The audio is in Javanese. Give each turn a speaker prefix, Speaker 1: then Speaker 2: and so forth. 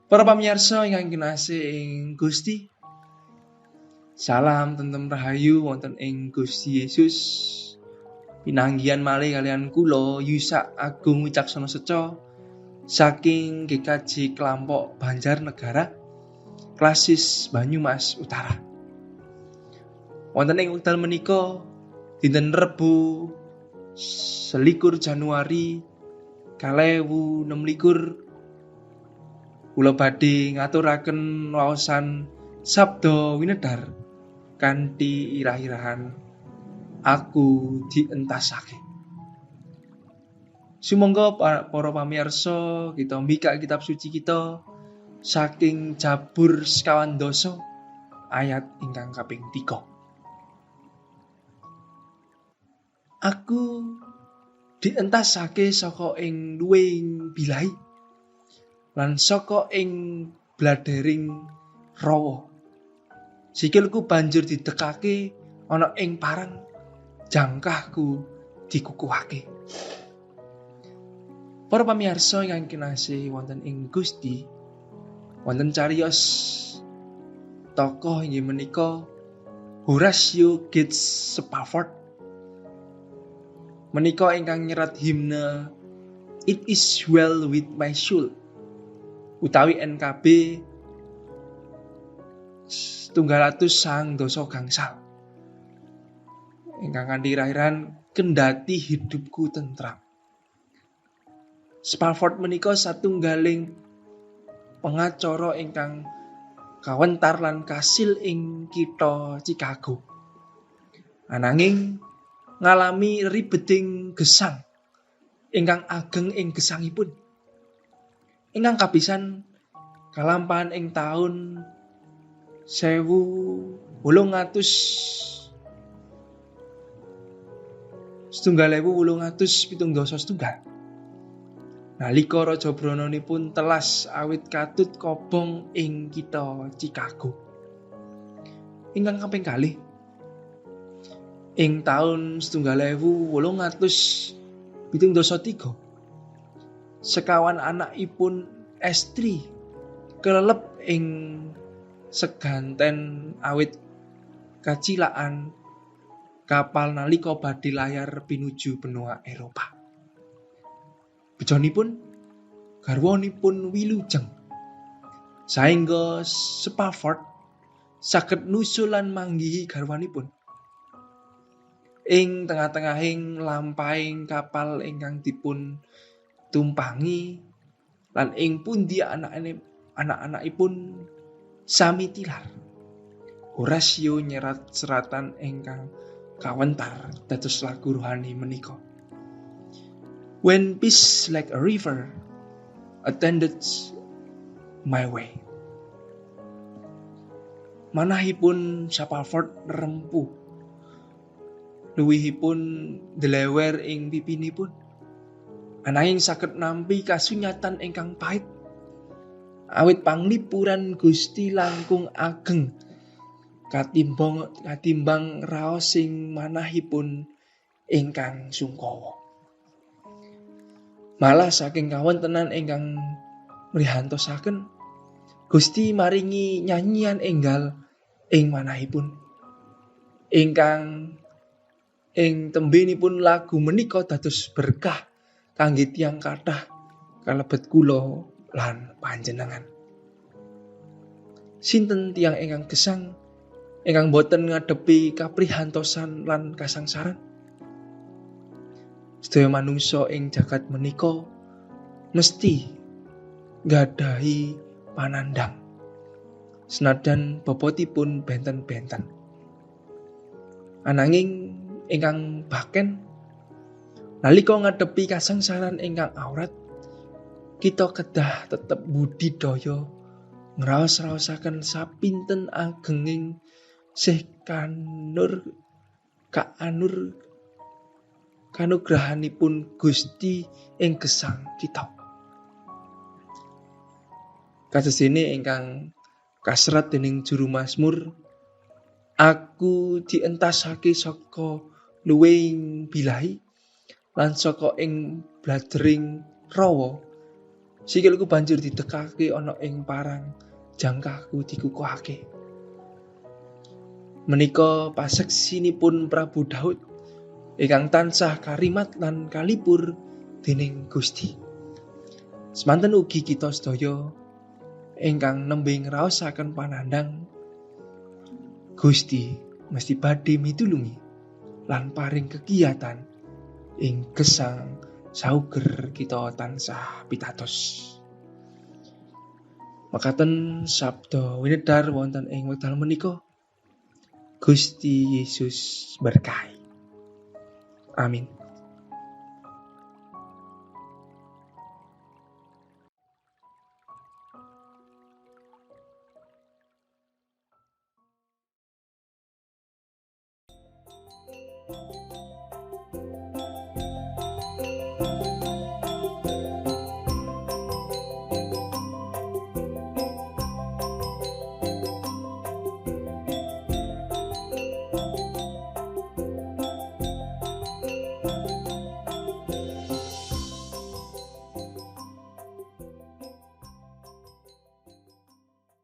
Speaker 1: Para pamirsa ingkang kinasih ing Gusti, salam tentrem rahayu wonten ing Gusti Yesus. Pinanggihan malih kalian kula Yusak Agung Wicaksono Seco saking GKJ Klampok Banjarnegara, Klasis Banyumas Utara. Wonten ing wekdal menika dinten Rebo 21 Januari 2026 kula badhe ngaturaken waosan sabda winedhar kanthi irah-irahan aku dientasake. Sumangga para pamirsa kita mbikak kitab suci kita saking Jabur 25 ayat ingkang kaping 3. Aku dientasake saka ing luwing bilahi lan saka ing bladering rawa. Sikilku banjur didekake ana ing parang, jangkahku dikukuhake. Para pamirsa ingkang kinasih wonten ing Gusti, wonten cariyos tokoh inggih menika Horatio Gates Spafford menika ingkang nyerat himne It Is Well With My Soul utawi NKB 309 gangsal ingkang kanthi irahiran kendhati hidupku tentram. Spafford menika satunggaling pengacara ingkang kawentar lan kasil ing kitha Chicago. Ananging ngalami ribeting gesang ingkang ageng ing gesangipun. Ingkang kapisan kalampahan ing taun 1800 1871. Nalika raja brononipun telas awit katut kobong ing kitha Chicago. Ingkang kaping kalih ing taun 1873 sekawan anakipun estri kelelep ing seganten awit kacilakan kapal nalika badhe layar pinuju benua Eropa. Bejonipun garwanipun wilujeng saengga Spafford saged nusul lan manggihi garwanipun. Ing tengah-tengahing lampahing kapal ingkang dipun tumpangi lan ing pundi anak-anakipun sami tilar. Horatio nyerat seratan ingkang kawentar dados lagu rohani menika. When peace like a river attended my way. Manahipun Spafford rempuh, luwihipun delewer ing pipinipun. Ananging saged nampi kasunyatan ingkang pahit awit panglipuran Gusti langkung ageng katimbang raos sing manahipun ingkang sungkawa. Malah saking kawontenan ingkang mrihantosaken, Gusti maringi nyanyian enggal ing manahipun. Ingkang ing tembenipun lagu menika dados berkah kangge tiyang kathah kalebet kula lan panjenengan. Sinten tiyang ingkang gesang ingkang boten ngadepi kaprihantosan lan kasangsaran? Sedaya manungsa ing jagat menika mesti nggadahi panandhang senajan bobotipun benten-benten. Ananging ingkang baken nalika ngadepi kasangsaran ingkang awrat, kita kedah tetep budidaya ngraos-raosaken sapinten agenging sih kanur kaanur kanugrahanipun Gusti ing gesang kita. Kados dene ingkang kaserat dening juru Mazmur, aku dientasake saka luwing bilahi lan saka ing bladering rawa. Sikilku banjur didekake ana ing parang, jangkahku dikukuhake. Menika paseksinipun Prabu Daud ingkang tansah karimat lan kalipur dening Gusti. Semanten ugi kita sedaya ingkang nembe ngraosaken panandhang Gusti mesti badhe mitulungi lan paring kekiyatan ing gesang sauger kita tansah pitados. Makaten sabda winedhar wonten ing wekdal menika. Gusti Yesus berkahi. Amin.